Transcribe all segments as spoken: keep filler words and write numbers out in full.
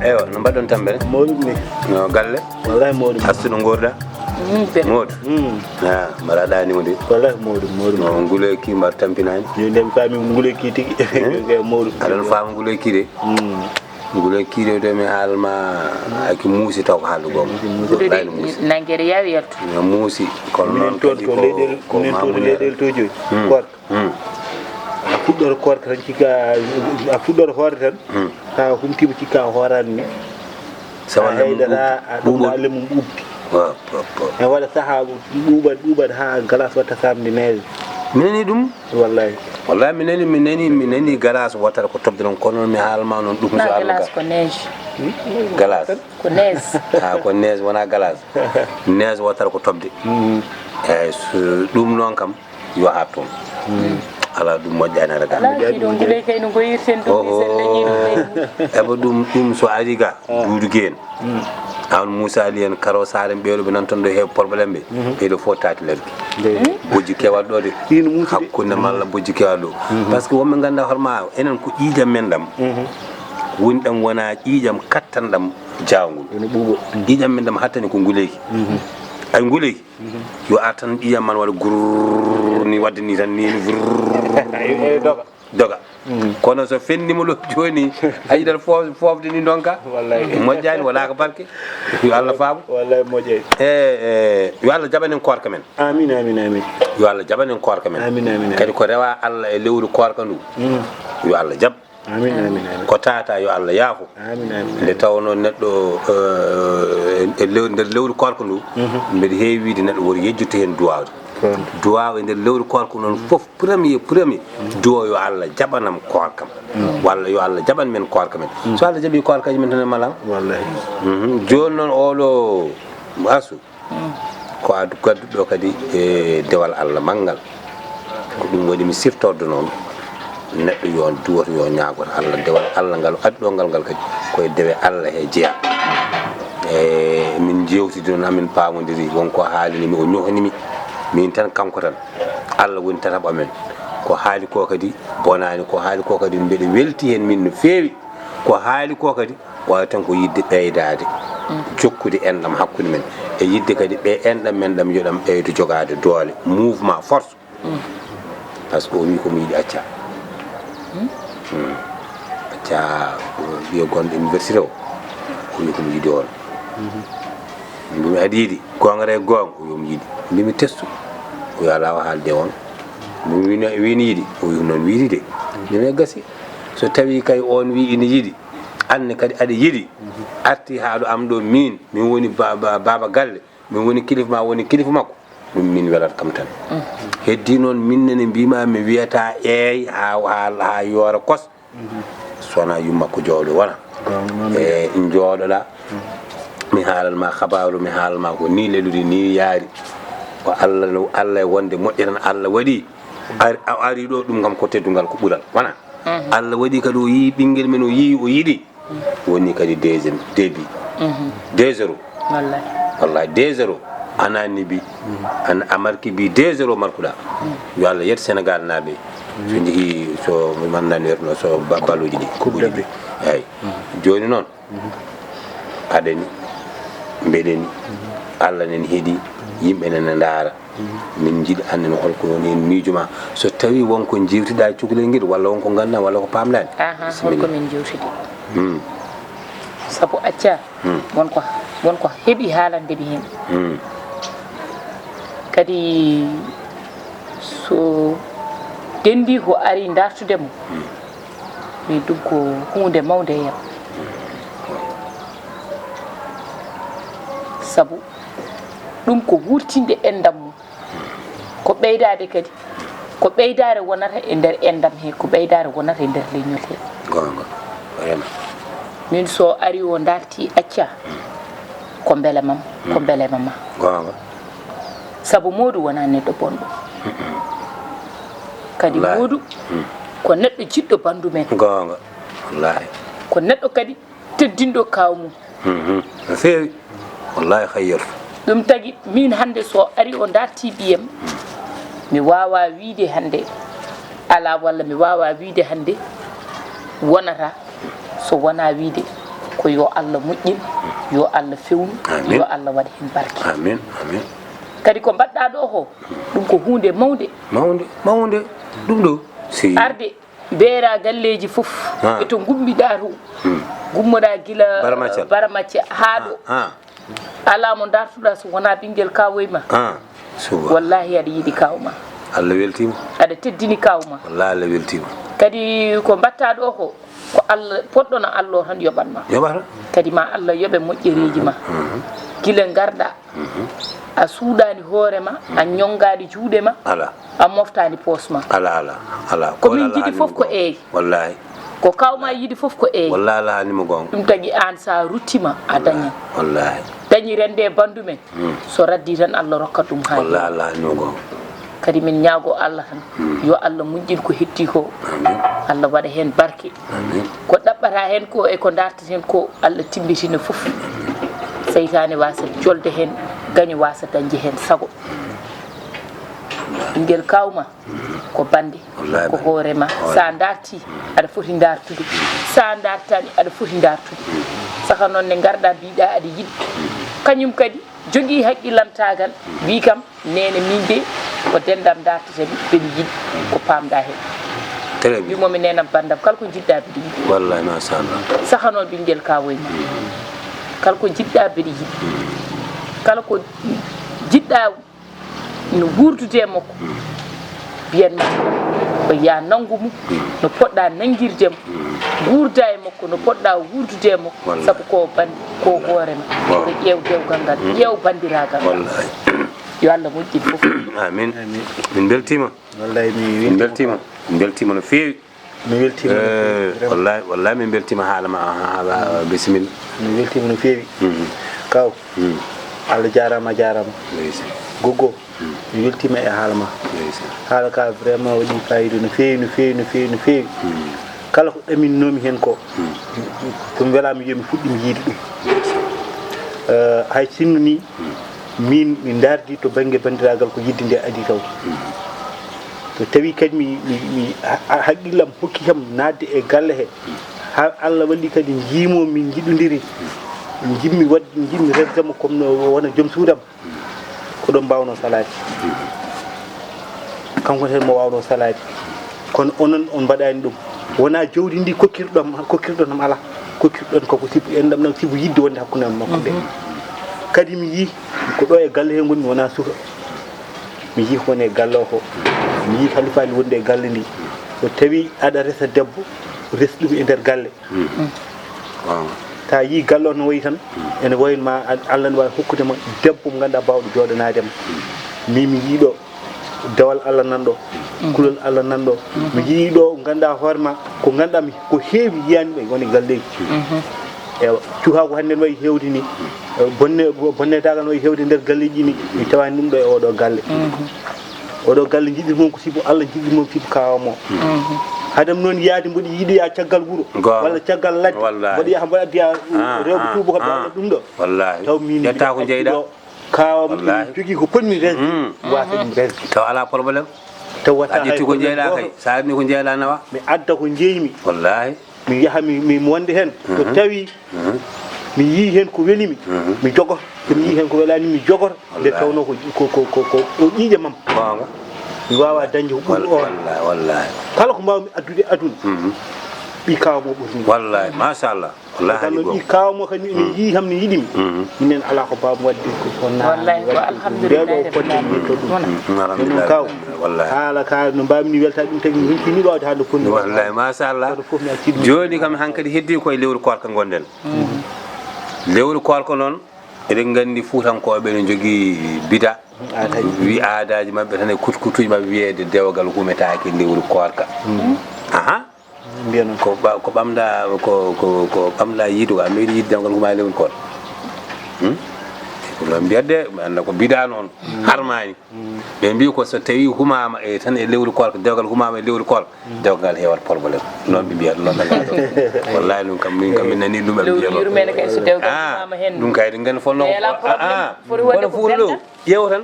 Eywa, no mbaɗɗon tampere? Mawɗum ni. No galle? Wallahi mawɗum. Astu no ngorda? Mawɗum. Ah, mbaɗa ɗani wonde? Wallahi mawɗum, mawɗum. No nguloy ki mbar tampinani? Yo ndem fami nguloy ki tigi. Mawɗum. Aɗon fami nguloy ki de? Nguloy ki de, de mi haalma aki muusi taw ko haaldu gonga. Wallahi no muusi. Nangere yawi yaltu. No muusi. Kono minen noon toon kadi ko leyɗel, ko minen toon ko mamuya. Leyɗel to joyi. Koor. Hmm. A fuɗɗoto koorka tan cikka, a fuɗɗoto hoorde tan. Hmm. Tawa humtiima cikka a hooraani ni. Sabu a lemmum heydata, ɓuuɓ-, a ɗum ɓuuɓol. Lemmum ɓuuɓti. Waaw, waaw, waaw. E waɗa sahaa ɓuuɓat, ɓuuɓat haa glace watta samedi neige. Mi nani ɗum. Wallahi. Wallahi mi nani, mi nani, mi nani glace wattata ko tobde ɗon, kono mi haalma noon ɗum so Allah glace ga-, ko neige. Glace. Ko neige. Ah, ko neige, wonaa glace. Neige wattata ko tobde. Mhm. Eyyi, so ɗum noon kam, yo ar toon. Alaa, ɗum moƴƴaani hara ga. Alaa, kii ɗoo nguley kay no ngoyirten ɗum, mi sen leñi ɗum leydi. Eɓe ɗum, ɗum so ari ga, duudu gen. Aan Muusa Ali en, Karo Saar en, ɓeeɗo ɓe nan toon ɗo heewi problème ɓe. Ɓeeɗo fof taati lerki. Bojji kewal ɗo de. Hakkunde malla bojji kewal ɗo. Parce que wonɓe nganndaa hoore ma, enen ko ƴiiƴam men ɗam. Woni ɗam wona ƴiiƴam kattan ɗam jaawngol. Ene ɓuuɓa. Ƴiiƴam men ɗam hattani ko nguleyki. Ay nguleyki. Yo ar tan ƴiiƴam man waɗa gurr ni, waɗde ni tan ni, ni gurr. Doga. Doga. Kono so fenni mo lo jooni, a yiɗat foof-, foofde ni ndonka. Wallahi. Moƴƴaani, wala ko barke. Yo Allah faabu. Wallahi moƴƴaani. E, e, yo Allah jaɓan en koorka men. Amin, amin, amin. Yo Allah jaɓan en koorka men. Amin, amin, amin. Kadi ko rewa Allah e lewru koorka ndu. Yo Allah jaɓ. Amin, amin, amin. Ko tata yo Allah yaafo. Amin, amin, amin. Nde tawnoo neɗɗo, eh, e lew-, nder lewru koorka ndu, mbeɗa heewi wiide neɗɗo woto yejjito heen duwawde. Duwaw e nder lewru koorka noon fof, premier, premier, duwo yo Allah jaɓanam koorkam. Walla yo Allah jaɓan men koorka men. So Allah jaɓii koorkaji men tan e malam. Wallahi. Mhm. Jooni noon oɗo asu, ko a gadduɗo kadi e dewal Allah manngal. Ko ɗum waɗi mi siftordo noon neɗɗo yo duwoto, yo ñaagoto Allah. Dewal Allah ngal adduɗo ngal, ngal kadi ko e dewe Allah he jeyaa. E min jewtidi noon, amin paamodiri, won ko haalini mi, o ñohni mi, min tan, kanko tan. Allah woni tataɓo amen. Ko haali ko kadi bonaani, ko haali ko kadi mbeɗa welti heen min no feewi. Ko haali ko kadi waawi tan ko yiɗde ɓeydaade jokkude enɗam hakkunde men, e yiɗde kadi ɓe enɗam men ɗam yo ɗam ɓeydo jogaade doole, mouvement, force. Parce que o wi ko mi yiɗi acca. Acca, ɓiyo gonɗo université o, o wi ko mi yiɗi on. Mbimi aɗa yiɗi goonga e goonga? O wi mi yiɗi. Mbimi testu. O wi alaa, o haalde on. Mbimi wino, wino yiɗi? O wi noon wiɗi de. Mbimi gasi. So tawi kay on wi ina yiɗi, anne kadi aɗa yiɗi, arti haa ɗo am ɗo, min, min woni ba-, ba-, baaba galle, min woni kilifa ma, woni kilifa makko, ɗum min welat kam tan. Heddi noon min nene mbima mi wiyata eey haa, haa, haa yoora kos. So wona yumma ko jooɗo wona. E jooɗoɗa, mi haalal ma habaru, mi haalal ma ko ni leluri, ni yaari. Ko Allah no, Allah e wonde moƴƴatan Allah waɗi. Ar-, a ari ɗo, ɗum kam ko teddungal, ko ɓural. Wona? Allah waɗi kadi o yii ɓinngel men, o yii, o yiɗi. Woni kadi deuxième, début. Deux zéro. Wallahi. Wallahi, deux zéro. Anani bi, an-, a marki bi deux zéro markuɗa. Yo Allah yet Sénégal naaɓe. So jehi, so mi mannani werno, so ba-, baluji ɗi. Coupe d'Afrique. Eyyi. Jooni noon, aɗani, mbeɗeni, Allah nen heɗi, yimɓe nena ndaara. Min njiɗi annden holko woni heen miijo ma. So tawi won ko njiwtiɗa e cukalel ngel, walla won ko ngannduɗaa, walla ko paamɗaani? Aha, holko min njiwtidi? Hmm. Sabu acca, hmm, won ko, won ko heɓi haalande mi heen. Hmm. Kadi so denndi ko ari dartude mo, hmm, min ɗum ko huunde mawnde e yam. Sabu ɗum ko wurtinde enɗam mum. Ko ɓeydaade kadi, ko ɓeydaare wonata e nder enɗam he, ko ɓeydaare wonata e nder leñol he. Goonga, vraiment. Min so ari o darti acca, ko mbelema, ko mbelema ma. Goonga. Sabu Moodu wonaa neɗɗo bonɗo. Kadi wallaahi. Moodu, hmm, ko neɗɗo jiɗɗo banndu men. Goonga, wallaahi. Ko neɗɗo kadi teddinɗo kaaw mum. Mhm. No feewi. Wallahi, hayyatu. Ɗum tagi, min hannde so ari o darti ɓiyam, mi waawaa wiyde hannde alaa, walla mi waawaa wiyde hannde wonata, so wonaa wiyde ko Yo Allah moƴƴin, yo Allah fewnu, Amin. Yo Allah waɗ heen barke. Amin, amin. Kadi ko mbaɗɗaa ɗoo ko, ɗum ko huunde mawnde. Mawnde, mawnde. Ɗum ɗo, si. Arde, mbeera galleeji fof, Ah. e to ngummiɗaa to. Gummoɗaa gila Baramaccal. Baramacce haa ɗo. Ah, Alaa mo ndartuɗaa so wonaa ɓinngel kaawoy ma. ah. Suba. Wallaahi aɗa yiɗi kaaw ma. Allah weltiima. Aɗa teddini kaaw ma. Wallaahi Allah weltiima. Kadi ko mbaɗtaa ɗoo ko, ko Allah, poɗɗo no Allah o tan yoɓan ma. Yoɓata. Kadi ma Allah yoɓe moƴƴereeji ma. Gila ngarɗaa, a suuɗaani hoore ma, a ñonngaani juuɗe ma, Alaa. A moftaani poos ma. Alaa, alaa, alaa. Ko min njiɗi fof ko eey. Wallaahi. Ko kaaw ma yiɗi fof ko eey. Wallaahi, alaa, haalnii mo goonga. Ɗum tagi aan so a ruttiima, a dañat. Wallaahi. Dañi rende e banndum en. So raddii tan, Allah rokkat ɗum haa. Wallaahi, alaa, haalnii mo goonga. Kadi min ñaagoo Allah tan, yo Allah moƴƴin ko heddii ko. Amin. Allah waɗa heen barke. Amin. Ko ɗaɓɓataa heen ko e ko ndarteten ko, Allah timmitina fof. Seytaane waasa jolde heen, gaño waasa dañde heen sago. Ɓinngel kaaw ma ko bannde, Wallaahi. Ko hoore ma. So a ndartii, aɗa foti ndartude. So a ndartaani, aɗa foti ndartude. Saka noon ne ngarɗaa mbiɗaa aɗa yiɗi. Kañum kadi jogii haqqillantaagal, wii kam, neene, miin de ko denndam ndarteten, mbeɗa yiɗi ko paamɗaa heen. Très bien. Wii mo mi neenam banndam, kala ko njiɗɗaa mbiɗa yiɗi. Wallaahi, machallah. Saka noon ɓinngel kaawoy ma. Kala ko njiɗɗaa mbeɗa yiɗi. Kala ko njiɗɗaa no wuurdude e makko, mbiyan ma ko yaa nanngu mo no poɗɗaa nanngirde mo, wuurda e makko no poɗɗaa wuurdude e makko. Wallaahi. Sabu ko bannde, ko hoore ma. Waaw. Ko ƴeew dewgal ngal, ƴeew banndiraagal ngal. Wallaahi. Yo Allah moƴƴin fof. Amin. Min mbeltiima. Wallaahi mi Min mbeltiima. Min mbeltiima no feewi. Mi weltiima no feewi, Eh, vraiment. Wallaahi, wallaahi min mbeltiima haala ma, haala, bisimilla. Mi weltiima no feewi. Kaaw, Allah jaaraama, a jaaraama. Ndeysaan. Goggo, mi weltiima e haala ma. Ndeysaan. Haala ka vraiment waɗi faayiida no feewi, no feewi, no feewi, no feewi. Kala ko ɗaminoomi heen ko, so mi welaama yo mi fuɗɗi mi yiide ɗum. Eh, hay sinno nii, miin mi ndaardi to bannge banndiraagal ko yiɗde nde adii taw. So tawii kadi mi, mi, mi, ha-, haqqillam hokki kam naatde e galle he, haa Allah walli kadi njiimo min njiɗondiri, njiɗmi waɗ-, njiɗmi resde mo comme no wona joom suudam, ko ɗoon mbaawnoo salaade. Kanko tan mo waawnoo salaade. Kono onon on mbaɗaani ɗum. Wonaa jawdi ndi kokkirɗon, kokkirɗon am alaa. Kokkirɗon ko, ko sibu enɗam ɗam, sibu yiɗde wonde hakkunde am makko nde. Kadi mi yii ko ɗo e galle he ngonmi, wonaa suka. Mi yii ko woni e galle o ko. Mi yii kalifaaji wonde e galle ndi. So tawii aɗa resa debbo, res ɗum e nder galle. Ta yii galle o no wayi tan, ene wayi ma, Allah ne waawi hokkude ma debbo mo ngannduɗaa baawɗo jooɗanaade ma. Min mi yii ɗo dewal Allah nan ɗo, kulol Allah nan ɗo. Mi yii ɗo ngannduɗaa hoore ma, ko ngannduɗaa mi, ko heewi yiyaani ɓe woni galleeji. Ewa, cuhaa ko hannde no wayi heewde ni, bonne, bonnetaagal no wayi heewde nder galleeji ni, mi tawaani ɗum ɗo e oɗo galle. Oɗo galle njiɗir mon ko sibu Allah, njiɗir mon sibu kaawa mo. Hadam noon yaade mboɗo yiidoya caggal wuro, Goonga. Walla caggal ladde, Wallaahi. Mboɗo yaha mboɗo addiya Ah, rewɓe ah, tuubuka ah. Walla ɗum ɗo. Wallaahi. Taw min Ƴetta ko njeyɗaa. Kaawa mo Wallaahi. Jogii ko potmi resde, wasa ɗum resde. Taw alaa problème. Taw wata A ƴetti ko njeyɗaa kay. So a ƴetti ko njeyɗaa nawa. Mi adda ko njeymi. Wallaahi. Mi yaha mi, mi wonde heen. So tawi mi yii heen ko weli mi, mi jogoto. So mi yii heen ko welaani mi jogoto. Nde Wallaahi. Tawnoo ko, ko, ko, ko, ko o ƴiiƴam am. Goonga. Mi waawaa dañde ko ɓuri o. Wallaahi, wallaahi. Kala ko mbaawmi addude aduna, ɓii kaawa mo ɓuri mi. Wallaahi, machallah. Wallaahi, Tan haalii noon goonga. Ɓii kaawa mo kadi ene yii kam ne yiɗi mi. Minen alaa ko mbaawmi waɗde ko, ko naamni. Wallaahi, ko Waɗde ko alhamdulillahi ndeeɗo o fotde rabbil mi to ɗum. alamin. Ɗum noon kaaw. Wallaahi. Haala ka no mbaawmi ni weltaade ɗum tagi mi hulfini ɗo hannde fotni. Wallaahi, machallah. Kono fof mi accii ɗum. Jooni kam hankadi heddii koye lewru koorka ngonɗen. Lewru koorka noon, eɗen nganndi Fuutankooɓe ene njogii bida. Aadaaji. Wi aadaaji maɓɓe tan e kutukutuuji maɓɓe wiyeede dewgal humetaake lewru koorka. Aha. Mbiya noon. Ko ɓa-, ko ɓamɗa, ko, ko, ko ɓamɗa yiide ko, a meeɗi yiide dewgal humaama e lewru koorka? Hmm? Ko noon mbiyat de, mi annda ko bida noon. Harmaani. Ɓe mbii ko so tawii humaama e tan e lewru koorka, dewgal humaama e lewru koorka, dewgal ngal heewat problème. Noon ɓe mbiyata, noon ɓe ngalata. Wallaahi ɗum kam, min kam min nanii ɗum ɓe Lewru mbiyata. yurmeende kay so dewgal Ah, humaama heen. Ɗum kay ɗum nganndi fof noon. Nde alaa Ah, problème, ah. foti waɗde Kono ko Fuuta ɗo, belɗo. Ƴeew tan.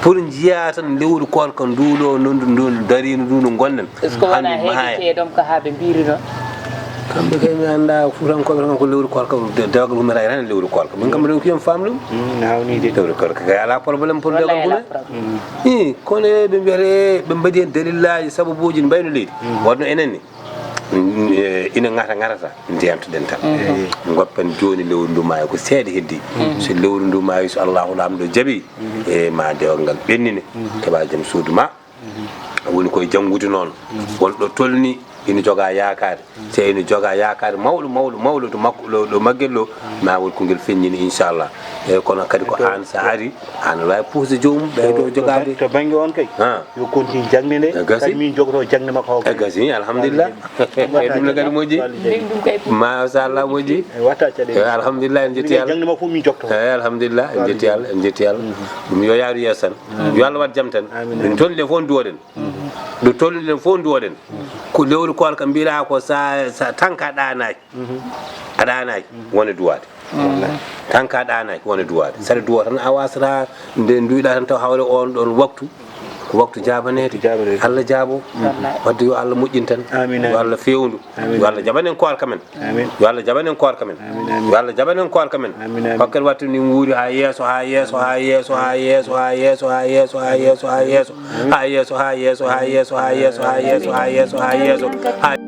Pour njiyaa tan lewru koorka ndu ɗo, ndu, ndu, ndu dariino ndu, ndu ngonɗen. Est-ce que Haa wonaa ndu maaya. Heege Ceeɗom ka haa ɓe mbiri noon? Kamɓe kay mi annda, Fuutankooɓe tan ko lewru koorka, de-, dewgal ummata e tan lewru koorka. Min kam mbiɗon ko yo mi faam ɗum. Mm, nawni de. Lewru koorka kay alaa problème pour dewgal ummata. I, kono e ɓe mbiyata e ɓe mbaɗi heen dalillaaji, sababuuji no mbayno leydi. Waɗno enen ni. Mm, e, ina ŋata ŋatata, njeyantoɗen tan. Eyi. Ngoppen jooni lewru ndu maayo ko seeɗa heddi. So lewru ndu maayo, so Allahu Laamɗo jaɓi, e ma dewgal ngal ɓennine, keɓa jom suudu ma. Woni koye janngude noon. Won ɗo tolni ina joga yaakaare. So ina joga yaakaare mawɗo, mawɗo, mawɗo to makko, ɗo, ɗo Maggel ɗo, ma won ko ngel feññini, inchallah. Eyi, kono kadi ko aan, so a ari, aan aɗa waawi puusde joomum, ɓeydo jogaade. To bannge on kay, ha, yo continue jaŋde nde. E gasi. Kadi min jogoto jaŋde makko o. E gasi, alhamdulillah. Eyi, ɗum ne kadi moƴƴi. Machallah, moƴƴi. Eyi, watta caɗeele. Eyi, alhamdulillah, en njetti Yalla. Jaŋde makko fof min jogto. Eyi, alhamdulillah, en njetti Yalla, en njetti Yalla. Ɗum yo yaaru yeeso tan. Yo Allah waɗ jam tan. Amin. Ɗum tolni ɗen fof duwoɗen. Ɗum tolni ɗen fof duwoɗen. Ko lewru koorka mbiɗa ko sa, sa tanka ɗaanaaki. A ɗaanaaki, wona duwaade. Tanka ɗaanaaki, wona duwaade. Saɗa duwa tan a wasata nde nduyɗa tan taw hawre on ɗon waktu. Ko waktu jaabaneede. Waktu jaabaneede. Allah jaabo. Wallaay. Wadde yo Allah moƴƴin tan. Amin, amin. Yo Allah feewndu. Amin. Yo Allah jaɓan en koorka men. Amin. Yo Allah jaɓan en koorka men. Amin, amin. Yo Allah jaɓan en koorka men. Amin, amin. Hokkere wattu ni wuuri ha yeeso, ha yeeso, ha yeeso, ha yeeso, ha yeeso, ha yeeso, ha yeeso, ha yeeso, ha yeeso. Amin. Ha yeeso, ha yeeso, ha yeeso, ha yeeso, ha yeeso, ha yeeso, ha yeeso. Ha